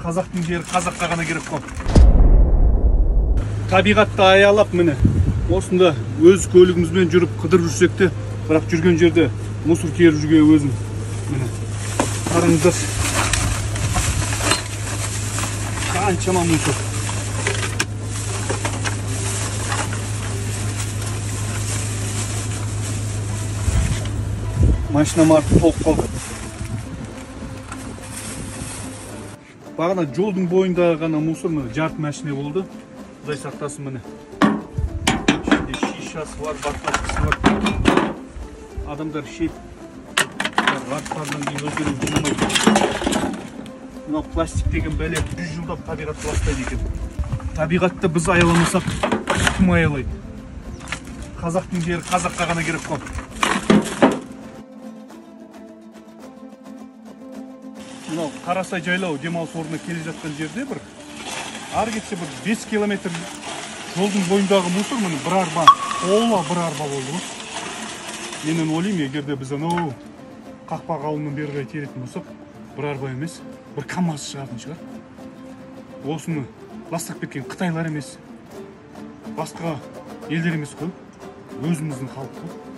Қазақтың жері қазаққа ғана керек қой. Табиғатты аялап, міне осында өз көлігімізбен жүріп қыдырып жүрсек те, бірақ жүрген жерде мусор теріп жүрген өзім. Міне қараңыздар, қаншама мусор. Машинам артық толып қалды. Бағана жолдың бойындағы ғана мусор, міне жарты машина болды. Құдай сақтасын, міне. Ішінде шишасы бар, баклажкасы бар. Адамдар ішеді. Арттарынан кейін өздері жумайды. Мынау пластик деген бәле 100 жылдап табиғатты ластайды екен. Табиғатты біз аяламасақ, кім аялайды? Қазақтың жері қазаққа ғана керек қой. Мынау Қарасай жайлау демалыс орнына келе жатқан жерде бір ары кетсе бір 5 километр жолдың бойындағы мусор, міне бір арба, тола бір арба болды ғой. Мен енді ойлаймын, егер де біз анау Қақпақ ауылынан бері қарай теретін болсақ, бір арба емес, бір КамАЗ шығатын шығар. Осыны ластап кеткен қытайлар емес, басқа елдер емес қой, өзіміздің халық қой.